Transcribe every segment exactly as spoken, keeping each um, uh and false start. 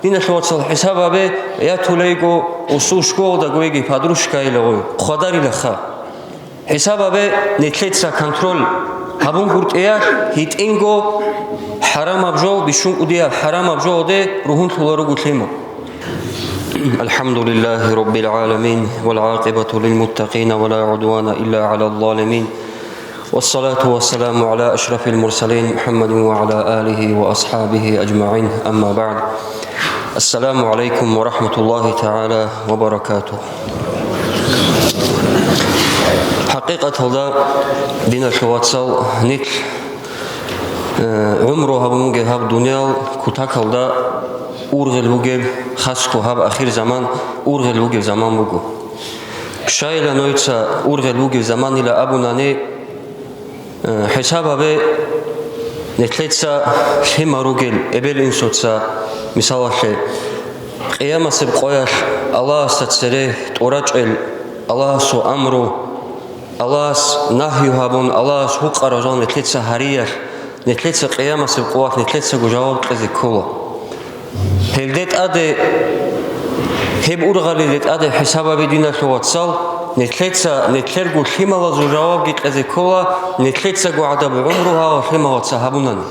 Диналъул вацал, хӀисаб гьабе, ятулейго усул школалда гойги подружкайила гъой, хъвадарилаха. ХӀисаб гьабе, нилъеца контроль гьабун гуртӀиялъ, гьитӀинго хӀарамаб жо, бищун кӀудияб хӀарамаб жоялде ругьунлъула руго лъимал. الحمد لله رب العالمين، والعاقبة للمتقين، ولا عدوان إلا على الظالمين، والصلاة والسلام على أشرف المرسلين محمد وعلى آله وأصحابه أجمعين، أما بعد. السلام عليكم ورحمة الله تعالى وبركاته. ХӀакъикъаталда, диналъул вацал, нилъ, э, гӀумру гьабун бугеб гьаб дуниял кутакалда ургъел бугеб, хасго гьаб ахир заман ургъел бугеб заман буго. Щайила нойца ургъел бугеб заманила абунани, э, хӀисаб гьабе, нилъеца лъимал ругел эбел-инсуца, мисалалъе, къиямасеб къоялъ Аллагьасда цере тӀурачӀел, Аллагьасул амру, Аллагьас нагью гьабун, Аллагьас гьукъарал жал нилъеца гьариялъ, нилъеца къиямасеб къоялъ нилъецаго жаваб кьезе ккола. Гьелде тӀаде, гьеб ургъалилде тӀаде хӀисаб гьабе, диналъул вацал, нилъеца, нилъерго лъималазул жавабги кьезе ккола, нилъецаго гӀадаб гӀумру гьагъал лъималаца гьабунани.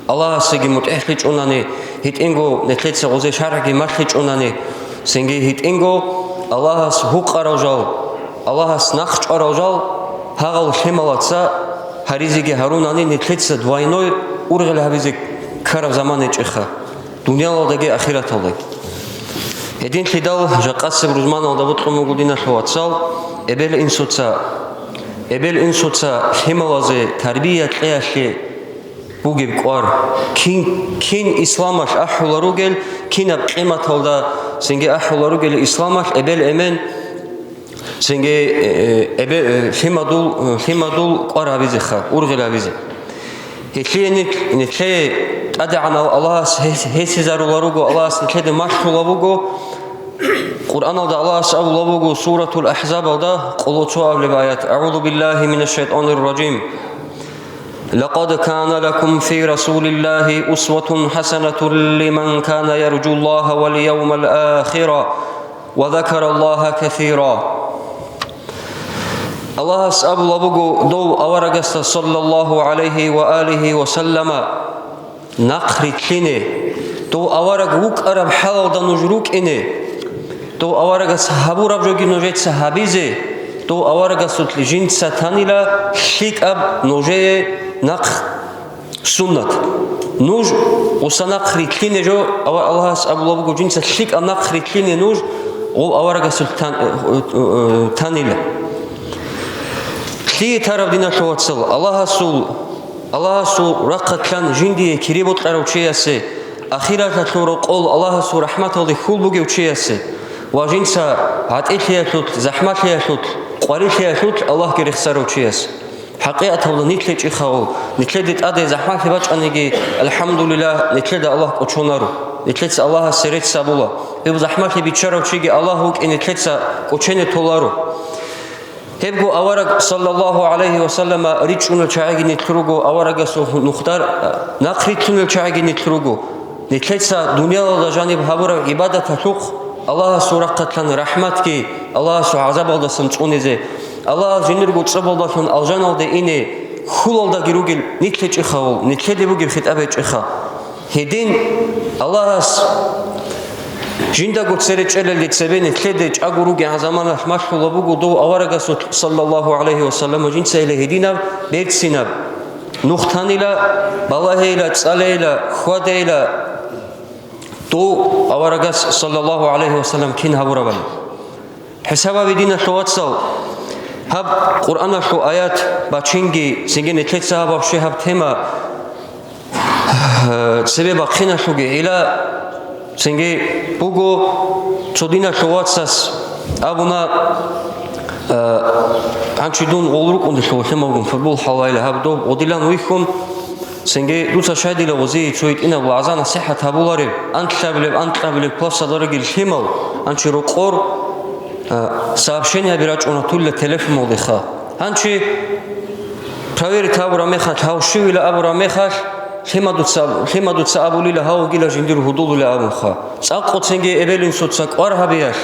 Аллагьасеги мутӀигӀлъичӀунани, гьитӀинго нилъеца гъозе шаргӀги малъичӀунани, цинги гьитӀинго Аллагьас гьукъарал жал, Аллагьас нахъчӀварал жал гьагъал лъималаца гьаризеги гьарунани, нилъеца двойной ургъел гьабизе ккараб заман гьечӀеха, дуниялалдаги ахираталдаги. Гьединлъидал жакъасеб рузманалда бокьун буго, диналъул вацал, эбел-инсуца, эбел-инсуца лъималазе тарбия кьеялъе бугеб кӀвар. Кин, кин исламалъ ахӀула ругел, кинаб къиматалда цинги ахӀула ругел исламалъ эбел-эмен, цинги, э, эбе-, э, лъимадул, э, лъимадул кӀвар гьабизеха, ургъел гьабизе. Гьелъие нилъ-, нилъее ТӀадегӀанав Аллагьас гьес-, гьесизарула руго, Аллагьас нилъеде малъула вуго. Къуръаналда Аллагьас абула вуго, Суратул АхӀзабалда, къоло цо абулеб аят: «أعوذ بالله من الشيطان الرجيم. لقد كان لكم في رسول الله أسوة حسنة لمن كان يرجو الله واليوم الآخر وذكر الله كثيرا». Аллагьас абула буго дов аварагасда, саллаллагьу гӀалайгьи ва алигьи ва саллама, нахъ рилълъине, дов авараг вукӀараб хӀалалда нуж рукӀине, дов аварагас гьабураб жоги нужеца гьабизе, дов аварагасулъ жинца танила лъикӀаб нужее нахъ суннат. Нуж гъуса нахъ рилълъине жо, ава-, Аллагьас абула буго, жинца лъикӀаб нахъ рилълъине нуж гъов аварагасулъ тан-, э, э, э, танила. Лъие тараб, диналъул вацал, Аллагьасул, Аллагьасул рахъалъан жиндие кири бокьарав чиясе, ахираталъул рокъол Аллагьасул рахӀматалде хьул бугев чиясе ва жинца гӀатӀилъиялъулъ, захӀмалъиялъулъ, къварилъиялъулъ Аллагьги рехсарав чиясе. ХӀакъикъаталда нилъ гьечӀихъа гъол, нилъеде тӀаде захӀмалъи бачӀаниги, алхӀамдулиллагь, нилъеда Аллагь кӀочонаро, нилъеца Аллагьасе рецц абула. Гьеб захӀмалъи биччарав чиги Аллагь вукӀин нилъеца кӀочене толаро. Гьебго авараг, саллаллагьу гӀалайгьи ва саллама, ричӀчӀунел чагӀиги нилъ руго, аварагасул нухдар, нахъ рилълъунел чагӀиги нилъ руго. Нилъеца дуниялалда жаниб гьабураб гӀибадаталъухъ Аллагьасул рахъалъан рахӀматги, Аллагьасул гӀазабалдасан цӀунизе, Аллагьас жиндирго цӀобалдалъун алжаналде ине хьулалдаги ругел нилъ гьечӀихъа гъол, нилъеде бугеб хитӀаб гьечӀеха. Гьедин Аллагьас жиндаго цере чӀелалде цебе нилъеде чӀаго ругегӀан заманалъ малъула буго дов аварагасулъ, саллаллагьу гӀалайгьи ва саллама, жинца гьеле гьединаб берцинаб нух танила, балагьейила, цӀалейила, хьвадейила, дов аварагас, саллаллагьу гӀалайгьи ва саллам, кин гьабурабали. ХӀисаб гьабе, диналъул вацал, гьаб Къуръаналъул аят бачинги, цинги нилъеца гьаб вообще гьаб тема, э, цебе бахъиналъуги гӀила, цинги буго цо диналъул вацас абуна, э, гьанчи дун гъол рукӀунелъул лъималгун футбол хӀалайла гьаб доб гъодилан вихьун, цинги дуца щай дила гъозие цо гьитӀинаб вагӀза-насихӀат гьабулареб, анлъабилеб, анкьабилеб классалда ругел лъимал, гьанчи рокъор, а, сообщениеби рачӀуна тула телефоналдеха. Гьанчи проверить гьабураб мехалъ, гьав щивила абураб мехалъ, Лъимадуца, лъимадуца абулила гьав вугила жиндир гьудулула абунха. ЦӀакъ цинги эбел-инсуца кӀвар гьабиялъ,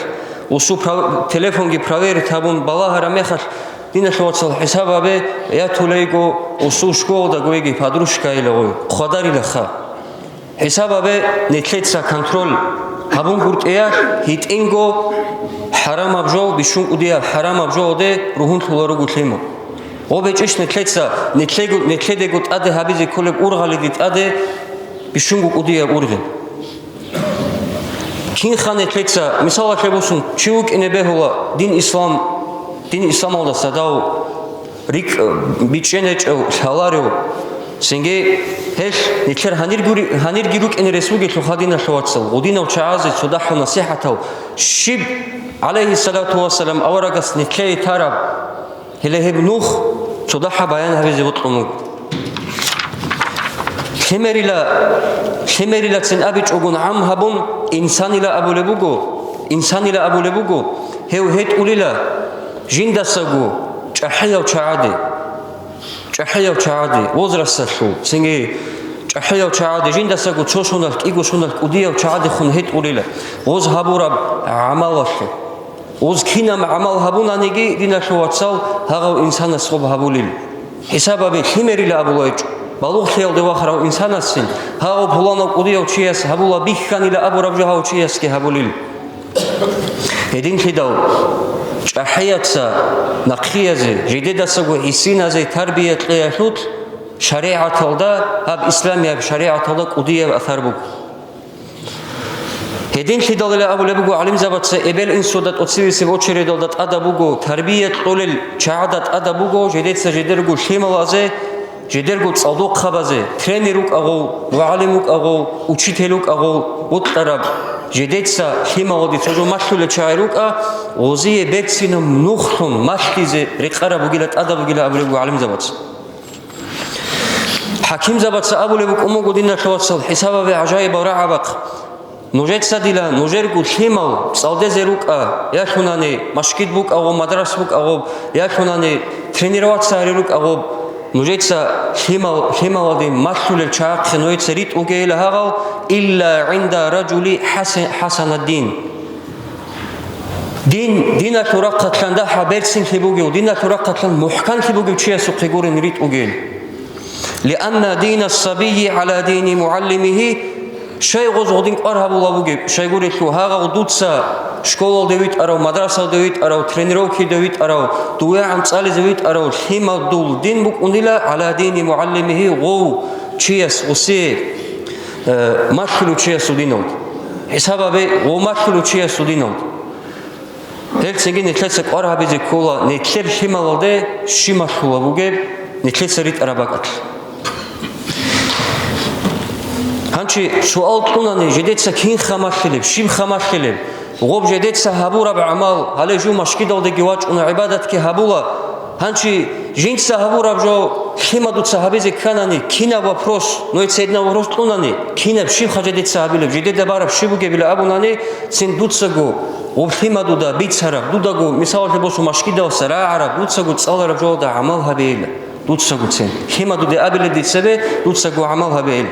усу прав-, телефонги проверить гьабун балагьараб мехалъ, диналъул вацал, хӀисаб гьабе, ятулейго усу школада гойги подружкайила гъой, хъвадарилаха. ХӀисаб гьабе, нилъеца контроль гьабун гуртӀиялъ, гьитӀинго хӀарамаб жо, бищун кӀудияб хӀарамаб жоялде ругьунлъула руго лъимал. Гъо бечӀищ нилъеца, нилъего-, нилъедего тӀаде гьабизе кколеб ургъалиде тӀаде бищунго кӀудияб ургъел. Кинха нилъеца, мисалалъе босун, чи вукӀине бегьула дин ислам, дин исламалдаса дав рикӀ, э, бичӀчӀен гьечӀев, лъаларев. Цинги гьелъ нилъер гьанир гури-, гьанирги рукӀине рес бугелъул, диналъул вацал, гъудинав чагӀазе цо дагьав насихӀатал щиб, гӀалайгьиссалату вассалам, аварагас нилъее тараб, гьеле гьеб нух цо дагьаб баян гьабизе бокьун вуго. Лъимерила, лъимерилацин абичӀогун гӀам гьабун, инсанила абулеб буго, инсанила абулеб буго, гьев гьетӀулила жиндасаго чӀахӀияв чагӀаде, чӀахӀияв чагӀаде, возрасталъул, цинги чӀахӀияв чагӀаде, жиндасаго цо соналъ, кӀиго соналъ, кӀудияв чагӀадехун гьетӀулила, гъоз гьабураб гӀамалалъе. Гъоз кинаб гӀамал гьабунаниги, диналъул вацал, гьагъав инсанас гъоб гьабулел. ХӀисаб гьабе, лъимерила абулайчӀо, балугълъиялде вахарав инсанасин, гьагъав пуланав кӀудияв чияс гьабула бихьанила абураб жо гьав чиясги гьабулел. Гьединлъидал чӀахӀияца нахъиязде, жидедасаго гӀисиназе тарбия кьеялъул шаригӀаталда, гьаб исламияб шаригӀаталда кӀудияб асар буго. Гьединлъидалила абулеб буго гӀалимзабаца, эбел-инсуда тӀоцевесеб очередалда тӀада буго, тарбия кьолел чагӀада тӀада буго, жидеца жидерго лъималазе, жидерго цӀалдохъабазе, тренер вукӀа гъов, мугӀалим вукӀа гъов, учитель вукӀа гъов, бокьараб, жидеца лъималалде цо жо малъулел чагӀи рукӀа, гъозие берцинаб нухлъун малъизе рекъараб бугила, тӀада бугила абулеб буго гӀалимзабаца. ХӀакимзабаца абулеб букӀун буго, диналъул вацал, хӀисаб гьабе, гӀажаибал рагӀабахъ. Нужеца дила, нужерго лъимал цӀалдезе рукӀа, ялъунани машгид букӀа гъоб, мадрас букӀа гъоб, ялъунани тренироваться гьари рукӀа гъоб, нужеца лъимал, лъималалде малъулел чагӀахъе нужеца ритӀугейила гьагъал, илла гӀинда ражули хӀасан-, хӀасанаддин. Дин, диналъул рахъалъан дагьаб берцинлъи бугев, диналъул рахъалъан мухӀканлъи бугев чиясухъе гурин ритӀугел. Лианна дина сабийи гӀала дини мугӀаллимигьи, щай гъоз гъудин кӀвар гьабула бугеб, щайгурелъул гьагъав дуца школалде витӀарав, мадрасалде витӀарав, тренировкиде витӀарав, дугӀа-гӀан цӀализе витӀарав лъимадул дин букӀунила гӀала дини мугӀаллимигьи, гъов чияс гъусе, э, малъулев чиясул диналда. ХӀисаб гьабе, гъов малъулев чиясул диналда. Гьелцинги нилъеца кӀвар гьабизе ккола, нилъер лъималалде щиб малъула бугеб, нилъеца ритӀараб бакӀалъ. Гьанчи суал кьунани, жидеца кин хамалъилеб, щиб хамалъилеб? Гъоб жидеца гьабураб гӀамал, гьале жо машгидалдеги вачӀуна, гӀибадатги гьабула. Гьанчи жинца гьабураб жо лъимадуца гьабизе кканани, кинаб вопрос, ну, цедна вопрос кьунани, кинаб щиб хъа жидеца гьабилеб, жидеда бараб щиб бугебила абунани, цин дуцаго гъоб лъимадуда бицараб, дудаго, мисалалъе босун, машгидалса рагӀараб, дуцаго цӀалараб жоялда гӀамал гьабейила, дуцаго цин. Лъимадуде абилеб дицабе, дуцаго гӀамал гьабейила.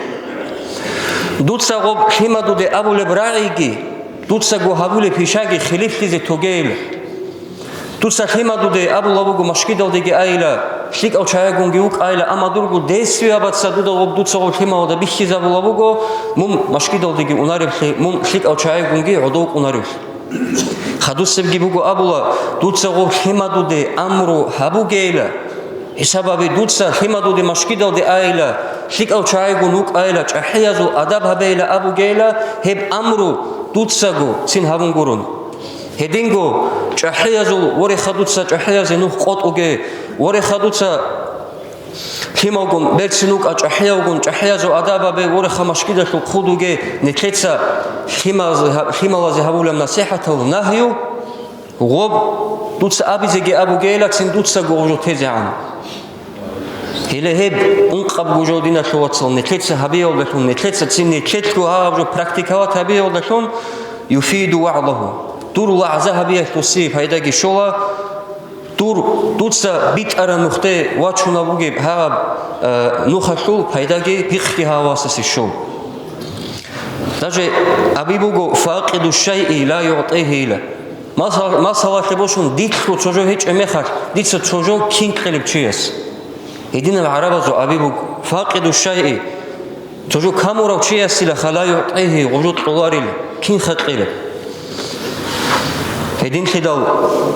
Дуца гъоб лъимадуде абулеб рагӀиги, дуцаго гьабулеб пишаги хилифлъизе тогейила. Дуца лъимадуде абула буго, машгидалдеги айила, лъикӀав чагӀигунги вукӀайила, амма дурго десвиябаца дуда гъоб, дуца гъоб лъималда бихьизабула буго, мун машгидалдеги унареблъи, мун лъикӀав чагӀигунги гӀодов кӀунареблъи. Хадусебги буго абула, дуца гъоб лъимадуде амру гьабугейила. ХӀисаб гьабе, дуца лъимадуде машгидалде айила, лъикӀав чагӀигун вукӀайила, чӀахӀиязул адаб гьабейила абугейила, гьеб амру дуцаго цин гьабун гурун. Гьединго чӀахӀиязул, вореха дуца чӀахӀиязе нух къотӀуге, вореха дуца лъималгун берцин вукӀа, чӀахӀиявгун чӀахӀиязул адаб гьабе, вореха машгидалъул хъудуге, нилъеца лъималазе гьаб-, лъималазе гьабулеб насихӀатал, нагью, гъоб, дуца абизеги абугейилацин, дуцаго гъужу тезегӀан. Гьеле гьеб ункъабго жо, диналъул вацал, нилъеца гьабиялдалъун, нилъеца цин нилъелъго гьаб жо практиковать гьабиялдалъун, юфиду вагӀзагьу. Дур вагӀза гьабиялъуси пайдаги щола, дур, дуца битӀараб нухде вачунеб бугеб гьаб Э, нухалъул пайдаги пихъги гьав васасе щол. Даже аби буго: «Факъиду шайи ла югӀтӀигьи», ила. Масал-, масалалъе босун, дилъго цо жо гьечӀеб мехалъ, дица цо жо кин кьелеб чияс. Гьединаб гӀарабазул аби буго: «Факъиду шайи», цо жо камурав чиясила, «ла югӀтӀигьи», гъужу кьоларил, кин хакъилеб. Гьединлъидал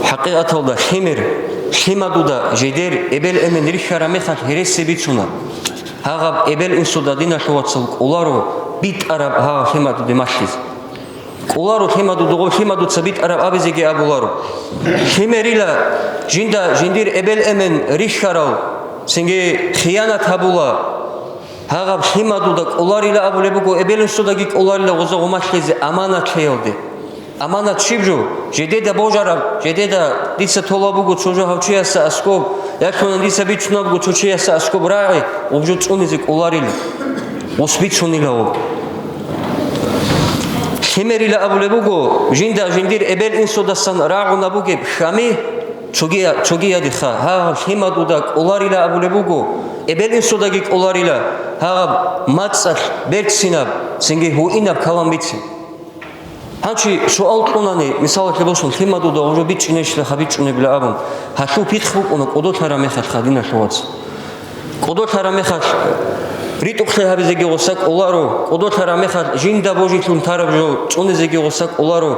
хӀакъикъаталда лъимер, лъимадуда жидер эбел-эмен рихьараб мехалъ гьереси бицуна. Гьагъаб эбел-инсуда, диналъул вацал, кӀоларо битӀараб гьагъаб лъимадуде малъизе. КӀоларо лъимадуда, гъоб лъимадуца битӀараб абизеги абуларо. Лъимерила жинда жиндир эбел-эмен рихьарал, цинги хиянат гьабула. Гьагъаб лъимадуда кӀоларила абулеб буго, эбел-инсудаги кӀоларила гъоза гъумалъизе аманат лъеялде. Аманат щиб жо? Жедеда божараб, жедеда дица толаб буго цо жо гьав чиясда аскӀоб, я лъуна дица бицунаб буго цо чиясда аскӀоб рагӀи, гъоб жо цӀунизе кӀоларила. Гъос бицунила гъоб. Лъимерила абулеб буго, жинда жиндир эбел-инсудасан рагӀуна бугеб хьами, цоги-, цогиядеха, гьагъаб лъимадуда кӀоларила абулеб буго, эбел-инсудаги кӀоларила, гьагъаб мацӀалъ берцинаб, цинги гьуинаб калам бицин. Гьанчи суал кьунани, мисалалъе босун, лъимадуда гъужу бичӀчӀинищила ха бичӀчӀунебила абун, гьалъул пихъ букӀуна кӀодолъараб мехалъ ха, диналъул вац. КӀодолъараб мехалъ ритӀухълъи гьабизеги гъоса кӀоларо, кӀодолъараб мехалъ жинда божилъун тараб жо цӀунизеги гъоса кӀоларо,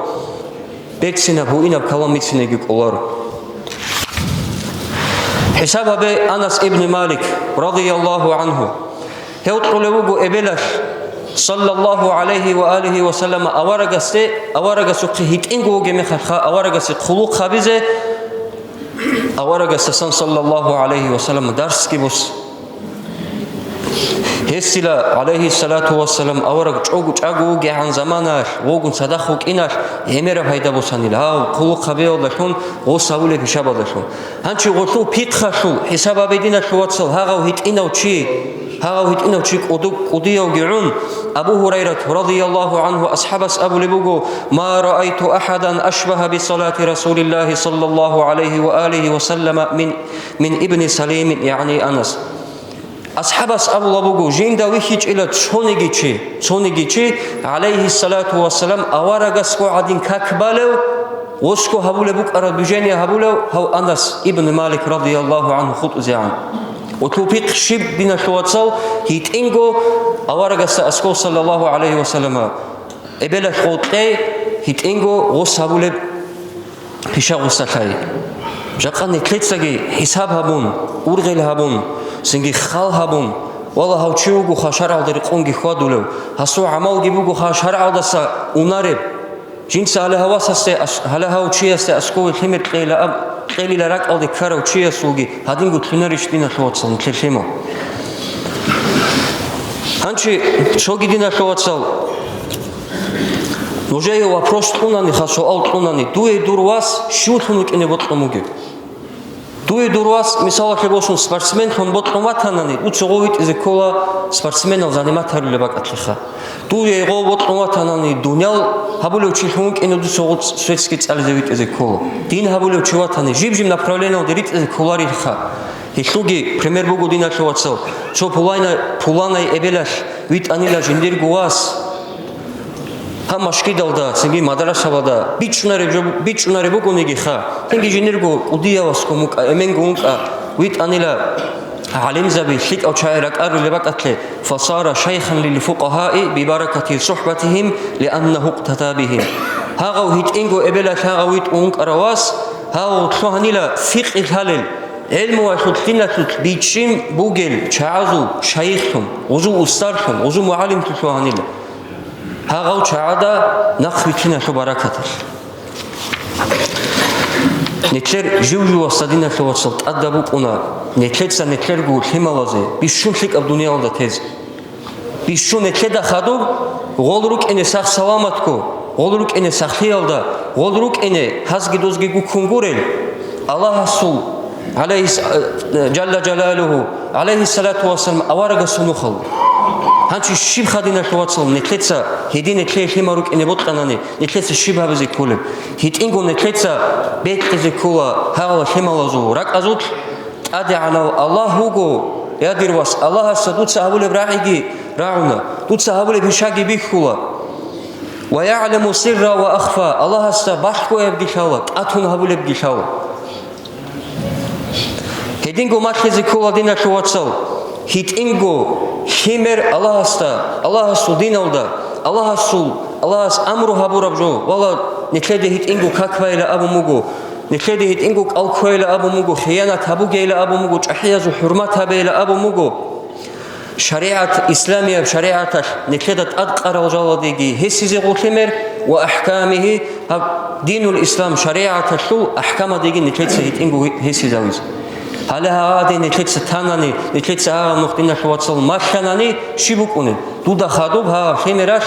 берцинаб гьуинаб калам бицинеги кӀоларо. ХӀисаб гьабе Анас ибн Малик, радияллагьу гӀангьу. Гьев кьулев вуго эбелалъ, саллаллагьу гӀалайгьи ва алигьи ва саллама, аварагасде, аварагасухъе гьитӀинго вугеб мехалъха аварагасе хъулухъ гьабизе, аварагасдасан, саллаллагьу гӀалайгьи ва саллама, дарсги бос. Гьесила, гӀалайгьиссалату вассалам, авараг чӀого чӀаго вугегӀан заманаялъ, вогун цадахъ вукӀиналъ, гӀемераб пайда босанила, гьав хъулухъ гьабиялдалъун, гъос гьабулеб хӀишабалдалъун. Гьанчи гъолъул пихъалъул хӀисаб гьабе, диналъул вацал, гьагъав гьитӀинав чи, гьагъав гьитӀинав чи кӀуду-, кӀудияв вугевгӀун, Абу Гьурайрат, радияллагьу гӀангьу, асхӀабас абулеб буго: «Ма раайту ахӀадан ашбагьа бисалати Расулиллагьи саллаллагьу гӀалайгьи ва алигьи ва саллама мин, мин ибни Салимин», ягӀни Анас. АсхӀабас абулеб буго, жинда вихьичӀила цониги чи, цониги чи, гӀалайгьиссалату вассалам, аварагасго гӀадин как балев, гъосго гьабулеб букӀараб движение гьабулев гьав Анас ибн Малик радияллагьу гӀангьу хутӀизегӀан. Гъолъул пихъ щиб, диналъул вацал, гьитӀинго аварагасда аскӀов, саллаллагьу гӀалайгьи ва саллама, эбелалъ гъоркье гьитӀинго гъос гьабулеб хӀишаб гъоса лъай. Жакъа нилъецаги хӀисаб гьабун, ургъел гьабун, цинги хал гьабун, вала, гьав чи вугоха шаргӀалда рекъонги хьвадулев, гьасул гӀамалги бугоха шаргӀалдаса унареб. Жинца гьале гьав васасде ас-, гьале гьав чиясде аскӀове лъимер кьейила аб-, кьелила ракӀалде ккарав чиясулги гьадинго лъунарищ, диналъул вацал, нилъер лъимал? Гьанчи цоги, диналъул вацал, нужее вопрос кьунаниха, суал кьунани: «Дуе дур вас щивлъун вукӀине бокьун вугев?» Дуе дур вас, мисалалъе босун, спортсменлъун бокьун ватанани, дуца гъов витӀизе ккола спортсменал занимат гьарулеб бакӀалъеха. Дуе гъов бокьун ватанани, дуниял гьабулев чилъун вукӀине, дуца гъов светский цӀализе витӀизе ккола. Дин гьабулев чи ватани, жиб-жиб направлениялде ритӀизе кколарилха. Гьелъулги пример буго, диналъул вацал, цо пулайна-, пуланай эбелалъ витӀанила жиндирго вас. Гьаб машгидалда, цинги мадрасабада бичӀчӀунареб жо-, бичӀчӀунареб бугонигиха, цинги жиндирго кӀудиявасго мукӀа, эменго мукӀа, витӀанила гӀалимзаби, лъикӀав чагӀи ракӀарулеб бакӀалъе: «Фасара шайхан лил фукъагьаи бибаракати сухӀбатигьим, лианнагьу икътада бигьим». Гьагъав гьитӀинго эбелалъ гьагъав витӀун вукӀарав вас, гьав лъугьанила фикъи лъалел, гӀелмуялъул, диналъул бичӀчӀин бугел чагӀазул шайихлъун, гъузул устарлъун, гъузул мугӀалимлъун лъугьанила. Гьагъав чагӀада нахъ витиналъул баракаталъ. Нилъер жив-живасда, диналъул вацал, тӀадаб букӀуна, нилъеца нилъерго лъималазе бищун лъикӀаб дуниялалда тезе. Бищун нилъеда хадуб гъол рукӀине сах-саламатго, гъол рукӀине сахлъиялда, гъол рукӀине гьазги-дозги гуккун гурел, Аллагьасул, гӀалайгьис-, э, Жалла Жалалугьу, гӀалайгьиссалату вассалам, аварагасул нухал. Гьанчи щибха, диналъул вацал, нилъеца гьедин нилъее лъимал рукӀине бокьанани, нилъеца щиб гьабизе кколеб? ГьитӀинго нилъеца бекьизе ккола гьагъала лъималазул ракӀазулъ, ТӀадегӀанав Аллагь вуго, Я дир вас, Аллагьасда дуца гьабулеб рагӀиги рагӀуна, дуца гьабулеб гьишаги бихьула. Ва ягӀламу сирра ва ахфа, Аллагьасда балъгоябги лъала, тӀатун гьабулебги лъала. Гьединго малъизе ккола, диналъул вацал, гьитӀинго лъимер Аллагьасда, Аллагьасул диналда, Аллагьасул, Аллагьас амру гьабураб жо, вала, нилъеде гьитӀинго как байила абун буго, нилъеде гьитӀинго кӀал кквейила абун буго, хиянат гьабугейила абун буго, чӀахӀиязул хӀурмат гьабейила абун буго. ШаригӀат, исламияб шаригӀаталъ нилъеда тӀадкъарал жаладеги гьесизе гъуллъимер ва ахӀкамигьи, гьаб динул ислам шаригӀаталъул ахӀкамадеги нилъеца гьитӀинго гьесизавизе. Гьале гьагъаде нилъеца танани, нилъеца гьагъаб нухдиналъул вацал малъанани, щиб букӀунеб? Дуда хадуб гьагъаб лъимералъ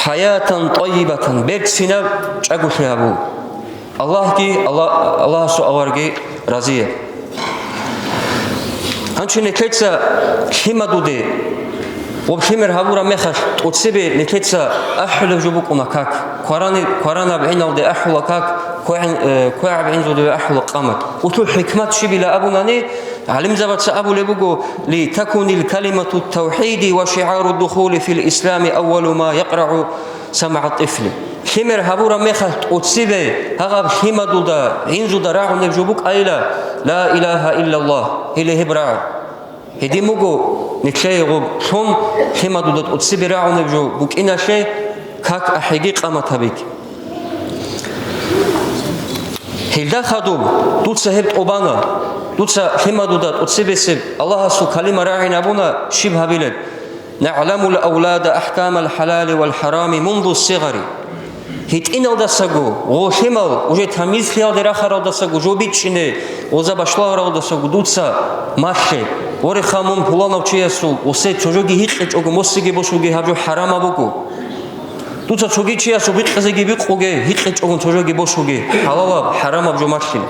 хӀаятан тӀайибатан, берцинаб чӀаголъи гьабу. Аллагьги, Алла-, Аллагьасул аварги разияб. Гьанчи нилъеца лъимадуде, гъоб лъимер гьабураб мехалъ тӀоцебе нилъеца ахӀулеб жо букӀуна как. Кварани-, кваранаб гӀиналде ахӀула как, квегӀин-, э, квегӀаб гӀинзудеве ахӀула къамат. Гъулъул хӀикмат щибила абунани, гӀалимзабаца абулеб буго: «Ли такунил калимату тавхӀиди ва шигӀару духули фил ислами аввалу ма якърагӀу самгӀа тӀифли». Лъимер гьабураб мехалъ тӀоцебе гьагъаб лъимадуда, гӀинзуда рагӀунеб жо букӀайила: «Ла илагьа иллаллагь», гьеле гьеб рагӀа. Гьедин буго, нилъее гъоб лъун, лъимадуда тӀоцебе рагӀунеб жо букӀиналъе как ахӀиги къамат гьабиги. Гьелда хадуб, дуца гьеб тӀубана, дуца лъимадуда тӀоцебесеб Аллагьасул калима рагӀинабуна, щиб гьабилеб? «НагӀламул авлада ахӀкамал хӀалали вал хӀарами мунзу сигъари». ГьитӀиналдасаго, гъо лъимал уже тамизлъиялде рахаралдасаго, жо бичӀчӀине гъоза башлагьаралдасаго дуца малъе: «Вореха, мун пуланав чиясул усе цо жоги гьикъичӀого мосиги босуге, гьаб жо хӀарамаб буго». Дуца цоги чиясул бикъизеги бикъуге, гьикъичӀого цо жоги босуге, хӀалалаб, хӀарамаб жо малъе.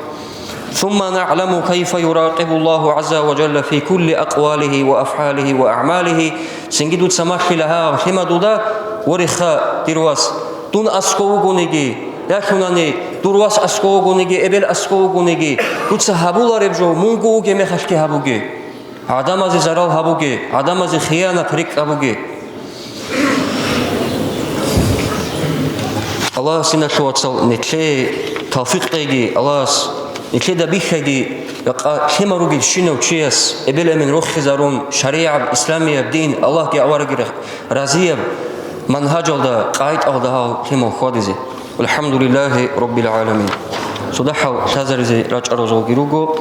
«Сумма нагӀламу кайфа юракъибуллагьу гӀазза ва жалла фи кулли акъвалигьи ва афгӀалигьи ва агӀмалигьи». Цинги дуца малъила гьагъаб лъимадуда: «Вореха, дир вас, дун аскӀов вугониги, ялъунани дур вас аскӀов вугониги, эбел аскӀов вугониги, дуца гьабулареб жо мунго вугеб мехалъги гьабуге». ГӀадамазе зарал гьабуге, гӀадамазе хиянат рикӀкӀабуге. Аллагьас, диналъул вацал, нилъее тавфикъ кьеги, Аллагьас нилъеда бихьаги, жакъа лъимал ругелщинав чияс эбел-эмен рохизарун, шаригӀаб, исламияб дин, Аллагьги аварагги разияб манхӀажалда, къагӀидалда гьал лъимал хьвадизе. ВалхӀамдулиллагьи раббил гӀаламин. Цо дагьал лъазаризе рачӀарал жалги руго.